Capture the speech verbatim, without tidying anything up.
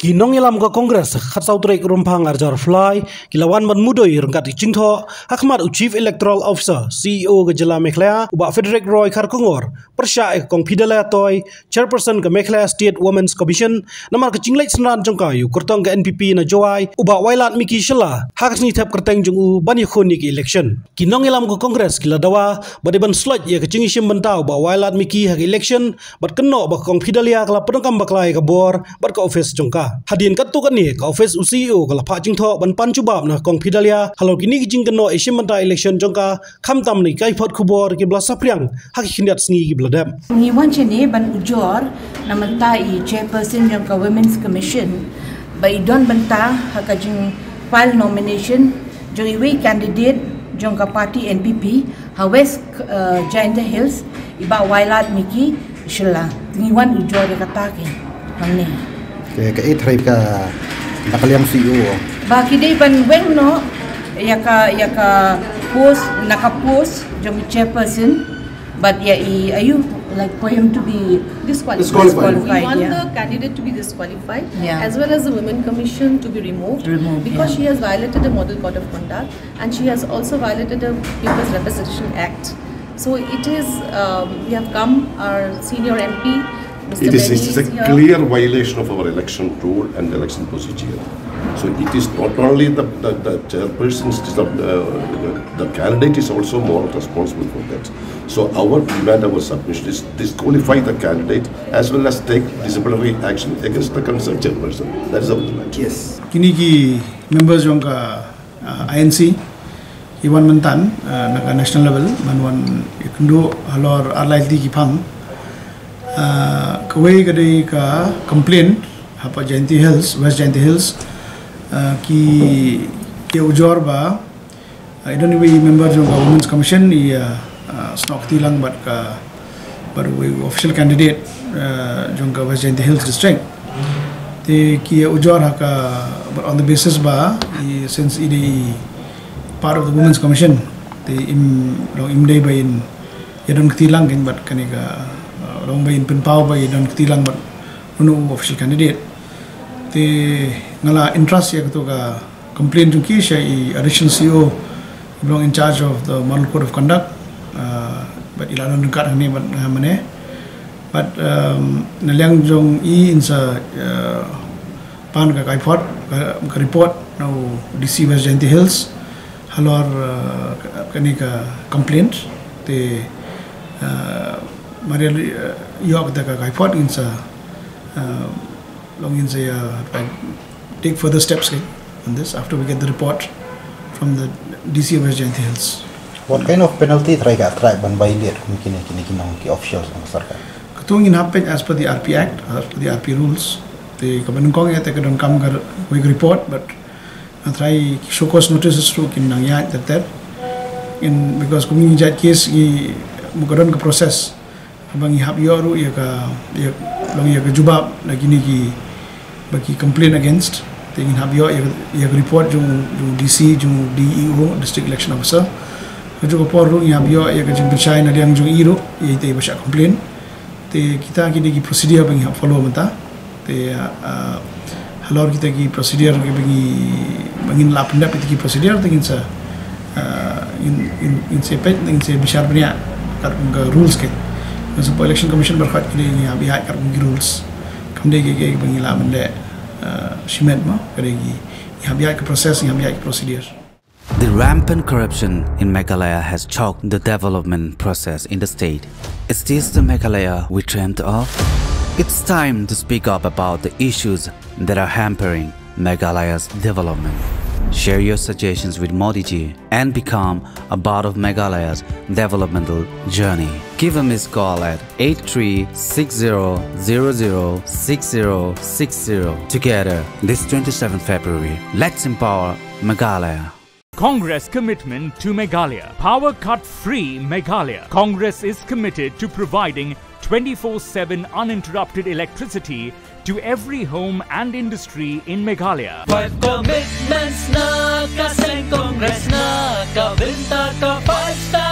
Ki nongïalam ka Congress ha ka khatsaw tarik Rymphang arhajar arphew lai ki la wan ban mudui ryngkat ki jingthoh ha khmat u Chief Electoral Officer, C E O ka jylla Meghalaya, u Bah Frederick Roy Kharkongor, pyrshah ïa ka Kong Fidelia Toi, Chairperson ka Meghalaya State Women's Commission, namar ka jingleit synran jong ka ïa u kyrtong ka N P P na Jowai, u Bah Wailadmiki Shylla, ha ka sngi thep kyrteng jong u ban ïakhun ïa ka election. Ki nongïalam ka Congress ki la dawa ba dei ban sloit ïa ka jingïashim bynta u Bah Wailadmiki ha ka election, bad kynnoh ba ka Kong Fidelia ka la pyndonkam bakla ïa ka bor bad ka ophis jong ka. Hadien katto katne, ka ophis u C E O ka la phah jingthoh ban pan jubab na ka Kong Fidelia halor kine ki jingkynnoh ïashim bynta election jong ka, khamtam na ki kaiphod khubor kiba la saphriang ha ki khyndiat sngi kiba la dep. Ngi wan shane ban ujor na ka bynta i Chairperson jong ka Women's Commission ba i don bynta ha ka jing file nomination jong iwei i candidate jong ka party N P P ha West, uh, Jaintia Hills, i Bah Wailadmiki Shylla. Ngi wan ujor ïa kata ka hangne. Ka, ka ïeit hynrei ka, na ka liang C E O. Ba ki dei ban weng noh ïa ka, ïa ka post, na ka post jong i Chairperson. But ïa i, are you, like, for him to be disqualified? Disqualified. We want, yeah, the candidate to be disqualified, yeah, as well as the Women Commission to be removed. Removed, because, yeah, she has violated the Model Code of Conduct and she has also violated the People's Representation Act. So it is, um, we have come, our senior M P, Mister It is, Benny it is a is here. Clear violation of our election rule and election procedure. So it is not only the, the, the chairperson, it is the, uh, the candidate is also more responsible for that. So our demand, our submission is disqualify the candidate as well as take disciplinary action against the concerned chairperson. That is our demand. Yes. Kine ki members jong ka, uh, I N C ki wan mynta, uh, na ka national level ban wan ïakynduh halor ar lai tylli ki phang. Uh, kawei ka dei ka complaint hapoh Jaintia Hills, West Jaintia Hills, uh, ki, ki ujor ba, uh, i don iwei i member jong ka Women's Commission i, uh, uh, snoh kti lang bad ka, bad uwei u official candidate, uh, jong ka West Jaintia Hills District. Te ki ujor ha ka, but on the basis ba i, since i dei part of the Women's Commission, te im, long im dei ba in ïa don kti lang kein bad kane ka, uh, long ba in pynpaw ba ïa don kti lang bad uno u official candidate. Te nga la entrust ïa kato ka complaint jong ki sha i additional C E O ba long in charge of the Model Code of Conduct, uh, bad i la don ryngkat hangne bad nga mynne. Bad, um, na liang jong i in sa, uh, pan ka kaiphod, ka, ka report na u D C West Jaintia Hills halor, uh, ka, kane ka complaint. Te, uh, mariang, uh, ïoh kata ka kaiphod in sa, uh, long in sa ïa, uh, take further steps, eh, on this after we get the report from the D C of West Jaintia Hills. What kind of penalty trai ka trai ban violate kum kine, kine ki nong ki officials jong ka sorkar? Kato ngin hap peit as per the R P Act, as per the R P rules. Te kaba nyngkong ïa te ka donkam ka wei ka report, but nga trai ki show cause notices ruh kin nang ïaid ter ter. In, because kum ngi jait case ngi mut ka don ka process. Ba ngi hap ïoh ruh ïa ka, ïa, long ïa ka jubab na kine ki, ba ki complain against. Te ngin hap ïoh ïa, ïa ka report jong, jong D C, jong D E O, District Election Officer. Ka jong ka por ruh ngi hap ïoh ïa ka jingpynshai na liang jong i ruh, ïa ite ba shah complain. Te kita ki dei ki procedure ba ngi hap follow mynta. Te, ah, halor kita ki procedure ki ba ngi, ba ngin lah pyndep kita ki procedure te ngin sa, ah, ngin, ngin, ngin sa peit, ngin sa bishar bniah katkum ka rules ki. Ngin sa, Election Commission baroh ki dei ngi hap ïaid katkum ki rules. Kam dei ki, ki ba ngi lah ban leh, ah, shimet mo, ka dei ki, ngi hap ïaid ka process, ngi hap ïaid ka procedure. The rampant corruption in Meghalaya has choked the development process in the state. Is this the Meghalaya we dreamt of? It's time to speak up about the issues that are hampering Meghalaya's development. Share your suggestions with Modi ji and become a part of Meghalaya's developmental journey. Give a missed call at eight three six zero zero zero six zero six zero. Together, this twenty-seventh February, let's empower Meghalaya. Congress commitment to Meghalaya. Power cut free Meghalaya. Congress is committed to providing twenty-four seven uninterrupted electricity to every home and industry in Meghalaya. Five commitments na ka seng Congress na ka bynta ka five star